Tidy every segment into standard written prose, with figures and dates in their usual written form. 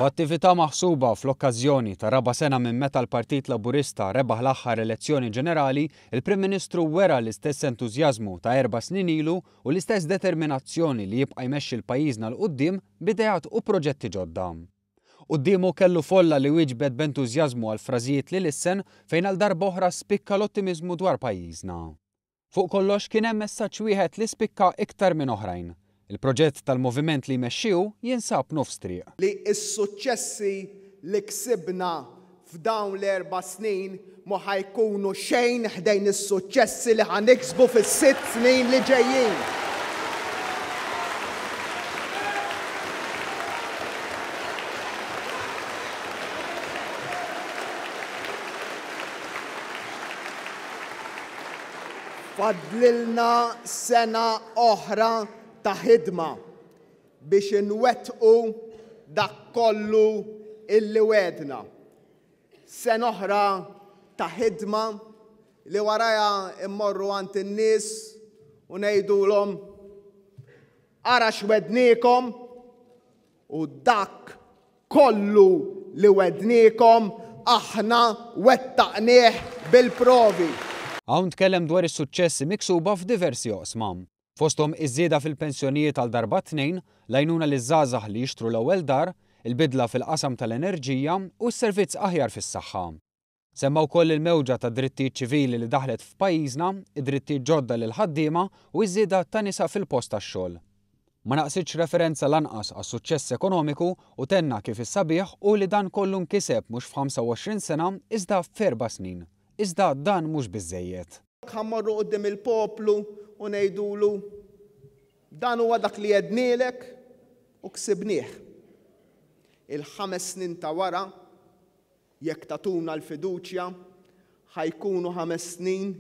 F'attività maħsuba fl-okkażjoni ta' raba' sena minn meta l-Partit Laburista rebaħ l-aħħar elezzjoni ġenerali, il-Prim Ministru wera l-istess entużjażmu ta' erba' snin ilu u l-istess determinazzjoni li jibqa' jmexxi 'l pajjiżna 'l quddiem b'ideat u proġetti ġodda. Quddiemu kellu folla li wieġbet b'entużjażmu għall-frażijiet li lissen fejn għal darba oħra spikka l-ottimiżmu dwar pajjiżna. Fuq kollox kien hemm messaġġ wieħed li spikka iktar minn oħrajn. Il-proġett tal-moviment li jmexxi hu jinsab nofs triq. Li s-suċċessi li ksibna f'dawn l-erba' snin mhu ħa jkunu xejn ħdejn is-suċċessi li ħa niksbu fis-sitt snin li ġejjin. Fadlilna sena oħra ta' ħidma biex inwettqu dak kollu illi wegħdna. Sena oħra ta' ħidma li warajha mmorru għand in-nies u ngħidulhom ara x'wegħdniekom U dak kollu li wegħdniekom aħna wettaqnieh bil-provi. Hawn tkellem dwar is-suċċessi miksuba f'diversi oqsma. Fosthom iż-żieda fil-pensjonijiet għal darba tnejn, l-għajnuna liż-żgħażagħ li jixtru l-ewwel dar, il-bidla fil-qasam tal-enerġija u s-servizz aħjar fis-saħħa. Semma wkoll il-mewġa ta' drittijiet ċivili li daħlet f'pajjiżna, id-drittijiet ġodda lill-ħaddiema u ż-żieda ta' nisa fil-post tax-xogħol. Ma naqsitx referenza lanqas għas-suċċess ekonomiku u tenna kif is-sabiħ hu li dan kollu nkiseb mhux f'25 sena iżda f'erba' snin. Iżda dan mhux biżżejjed. Ħa mmorru quddiem il-poplu u ngħidulu, Dan huwa dak li għednielek u ksibnieh. Il-ħames snin ta' wara Jekk tagħtuna l-fiduċja, ħa jkunu ħames snin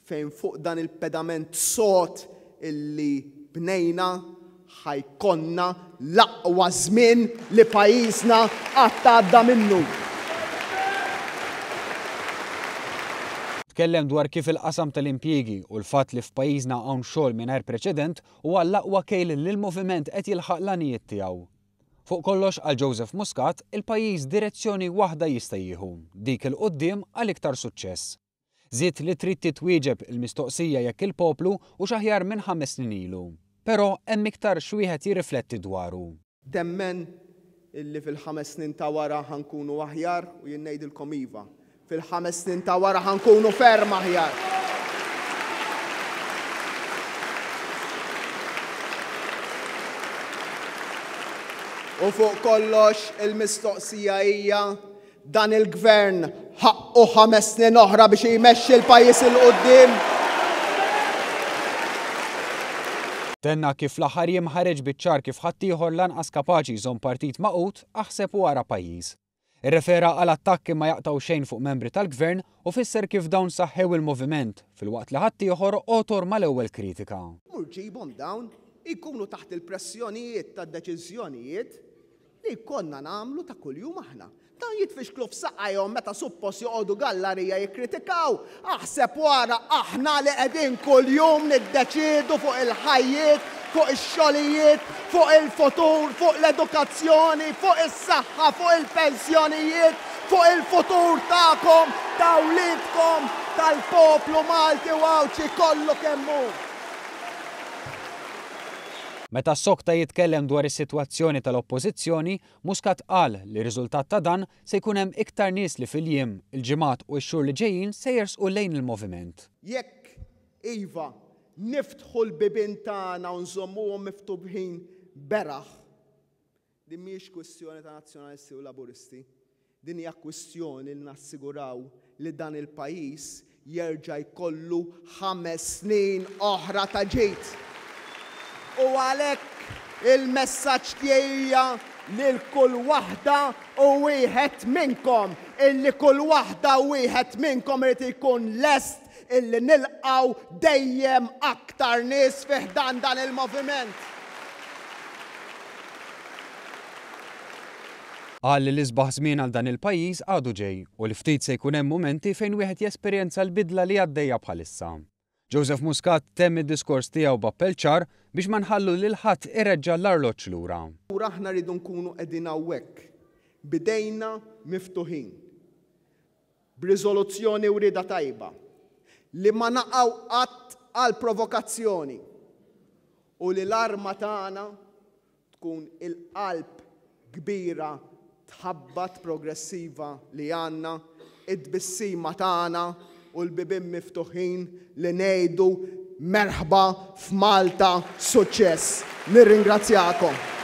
fejn fuq dan il-pedament sod illi bnejna ħa jkollna l-aqwa żmien li pajjiżna qatt għadda minnu. Tkellem dwar kif il-qasam tal-impjiegi u l-fatt li f'pajjiżna hawn xogħol mingħajr preċedent huwa l-aqwa kejl li l-moviment qed jilħaq l-għanijiet tiegħu. Fuq kollox, għal Joseph Muscat, il-pajjiż direzzjoni waħda jista' jieħu, dik 'il quddiem għal iktar suċċess. Żied li trid titwieġeb il-mistoqsija jekk il-poplu hux aħjar minn ħames snin ilu. Però hemm iktar x'wieħed jirrifletti dwaru. Temmen illi fil-ħames snin ta' wara ħa nkunu aħjar? U jien ngħidilkom iva. Fil-ħames snin ta' wara ħa nkunu ferm aħjar. U fuq kollox il-mistoqsija hija dan il-gvern ħaqqu ħames snin oħra biex jmexxi l-pajjiż 'il quddiem? Tenna kif fl-aħħar jiem ħareġ biċ-ċar kif ħaddieħor lanqas kapaċi jżomm partit magħqud aħseb u ara pajjiż. Irrefera għal attakki ma jaqtgħu xejn fuq membri tal-Gvern u fisser kif dawn saħħew il-moviment, filwaqt li ħaddieħor għotor mal-ewwel kritika. Mur ġibhom dawn ikunu taħt il-pressjonijiet ta' deċiżjonijiet li jkollna nagħmlu ta' kuljum aħna. Dawn jitfixklu f'saqajhom meta suppost joqogħdu gallarija jikkritikaw, aħseb u ara aħna li qegħdin kuljum niddeċiedu fuq il-ħajjiet fuq ix-xogħlijiet, fuq il-futur, fuq l-edukazzjoni, fuq is-saħħa, fuq il-pensjonijiet, fuq il-futur tagħkom, ta' wliedkom, tal-poplu Malti u Għawdxi kollu kemm hu. Meta ssokta jitkellem dwar is-sitwazzjoni tal-Oppożizzjoni, Muscat qal li riżultat ta' dan se jkun hemm iktar nies li fil-jiem, il-ġimgħat u x-xhur li ġejjin se jersqu lejn il-moviment. Jekk iva, Niftħu l-bibien tagħna u nżommuhom miftuħin beraħ. Din mhijiex kwistjoni ta' Nazzjonalisti u Laburisti. Din hija kwistjoni li nassiguraw li dan il-pajjiż jerġa' jkollu ħames snin oħra ta' ġid. U għalhekk il-messaġġ tiegħi hija lil kull waħda u wieħed minnkom illi kull waħda u wieħed minnkom irid ikun lest illi nilqgħu dejjem aktar nies fi ħdan dan il-moviment. Qal li l-isbaħ żmien għal dan il-pajjiż għadu ġej u li ftit se jkun hemm mumenti fejn wieħed jesperjenza l-bidla li għaddejja bħalissa. Joseph Muscat temm id-diskors tiegħu b'appell ċar biex ma nħallu lil ħadd ireġġa' l-arloġġ lura. Lura aħna rridu nkunu qegħdin hawnhekk. B'idejna miftuħin, b'riżoluzzjoni u rieda tajba, li ma naqgħu qatt għal provokazzjoni u li l-arma tagħna tkun il-qalb kbira tħabbat progressiva li għandna, it-tbissima tagħna u l-bibien miftuħin li ngħidu merħba f'Malta suċċess. Nirringrazzjakom.